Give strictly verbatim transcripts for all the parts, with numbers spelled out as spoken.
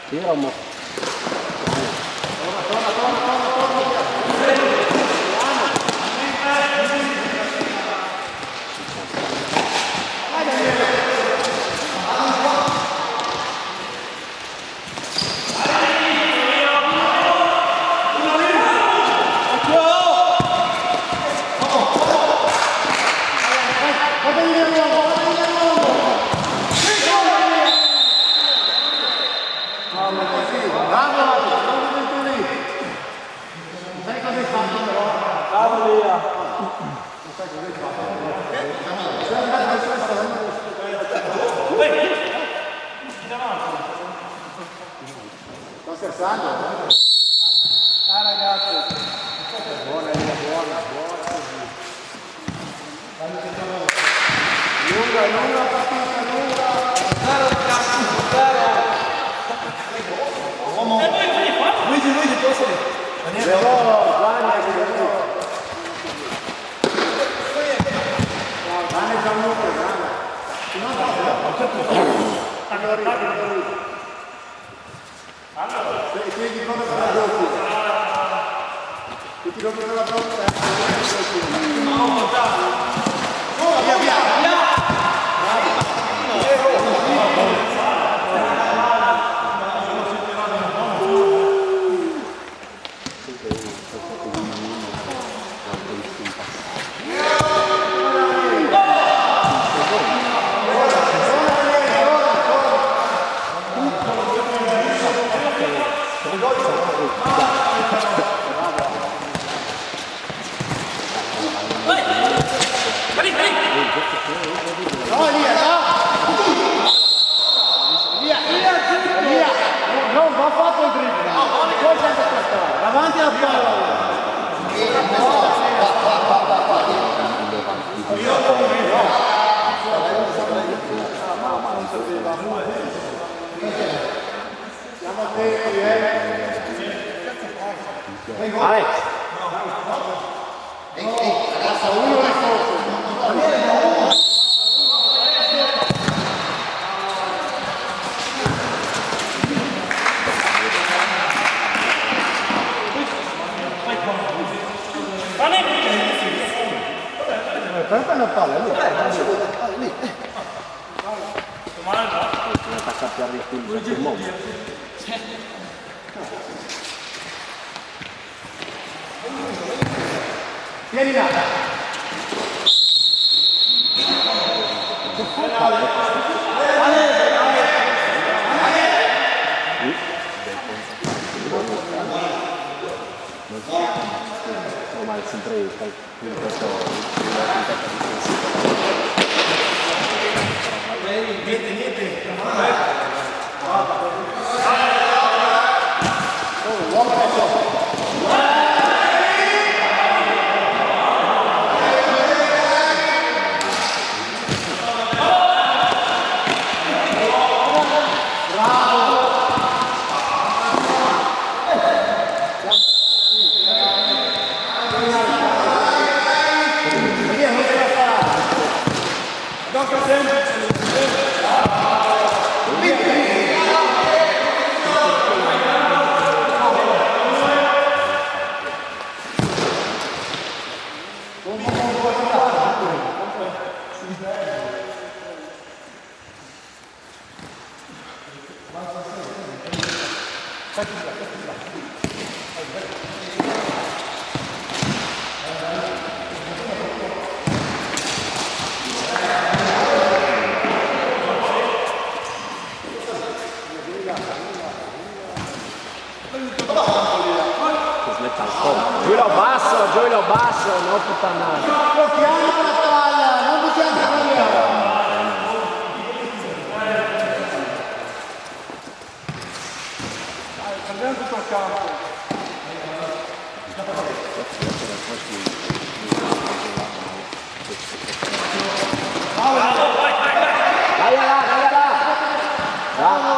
Tira un po'. Sto scherzando? Ah, ragazzi. Buona, buona, buona. Lunga, lunga, partita, lunga. Uomo. Luigi, Luigi, tu sei. Però, Gianni, Gianni, Gianni, Gianni. Allora, se ti di fronte alla porta, se ti di fronte alla porta, via, via, via. No, Elia, no! Elia, Elia, Elia, no, non va fatto il dribbling. Poi sempre per stare. Davanti alla palla. Siamo attenti, eh. Alex. Però non parla, è lui. Lì. Come attacca a Pierre Quincy, che mondo. Vieni là. Normal, sempre qualche punto. Giulio Basso, Giulio Basso, no puttanate. Lo chiama la palla, non bisogna cambiare. Dai, cambiamo tutto il campo. Dai, là, dai, là. Bravo.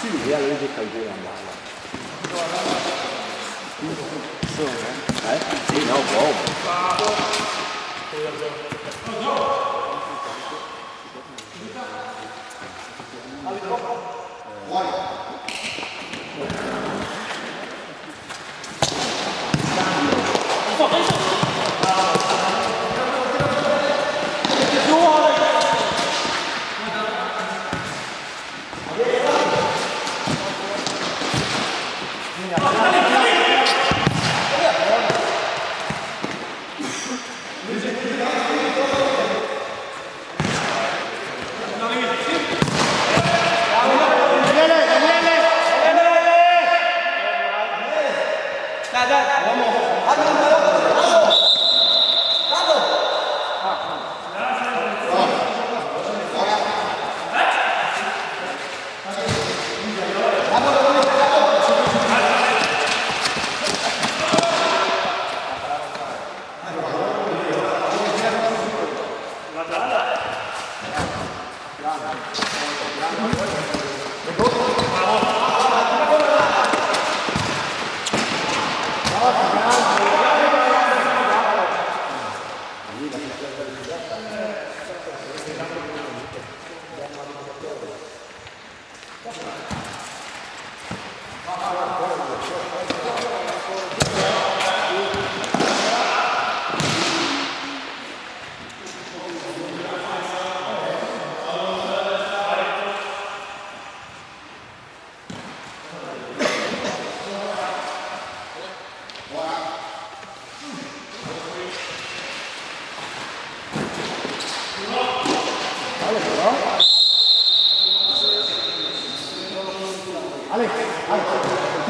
Sì, e allora dice che andava. Sì, no, wow.